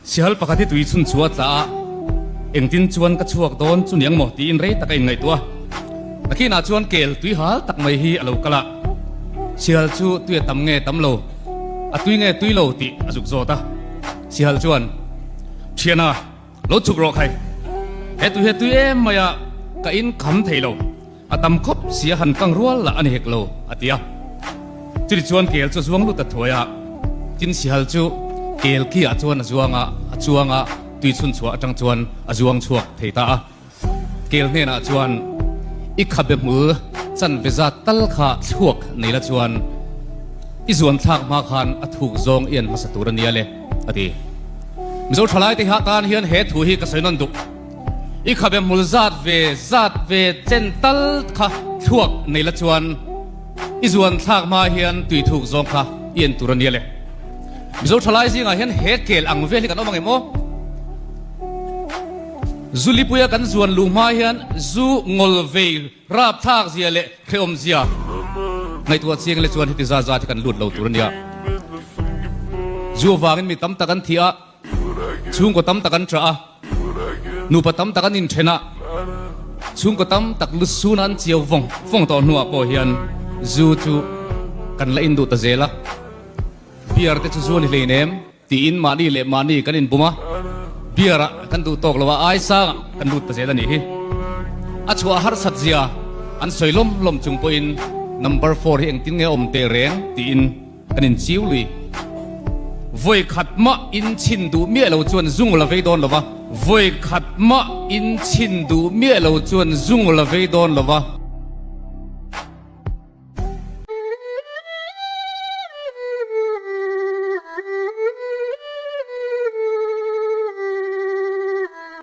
Sihal pakhat hi tui chhun chu a tla a, engtin chuan ka chhuak dawn chu niang maw tiin rei tak a inngaihtuah a. Nakinah chuan kel tui hal tak mai hi a lo kal a, Sihal chu tui a tam nge tam lo, a tui nge tui lo tih a zuk zawt a. Sihal chuan, Thiana, lo chhuk rawh khai, he tui hi a tui em mai a, ka in kham thei lo. A tam khawp si a han kang rual lah a ni hek lo, a ti a. Chutih chuan kel chu a zuang lut a thuai a, tin sihal chu kel ki ah chuan a zuang a, a chuang a, tui chhun chhuah atang chuan a zuang chhuak thei ta a. Kel hnenah chuan, I khabe hmul chanve zat tal kha thluak nei la chuan i zuan thlak hma khan a thuk zawng i en hmasa tur a nia le, a ti. Mizo thalaite ha tan hian he thu hi ka sawi nawn duh. I khabe hmul zat ve zat ve chen tal kha thluak nei la chuan i zuan thlak hma hian tui thuk zawng kha i en tur a nia le. Mizo thalai zingah hian he kel ang vel hi kan awm ang em aw? Zu lipuia kan zuan luh hma hian zu ngawl vei rap thlak zia leh hrehawm zia ngaihtuah chiang le chuan heti zat zat hi kan lut lo tur a nia. Zu avangin mi tam tak an thi a. Chhungkaw tam tak an ṭah a, nupa tam tak an inṭhen a, chhungkaw tam tak lu suna an chiau vawng vawng tawh hnuah pawh hian zu chu kan la induh ta zel a. Beer te chu zu a ni hleinem tiin mahni leh mahni kan inbum a, beer ah kan duh tawk lo a, ai sangah kan lut ta zel a nih hi. A chhuah harsat zia an sawi lawm lawm chung pawhin number four hi engtin nge a awm teh reng tiin Kan inchiu lui. Vawi khat mah inchhin duh miah lo chuan zung la vei dawn lo va. Vawi khat mah inchhin duh miah lo chuan zung la vei dawn lo va.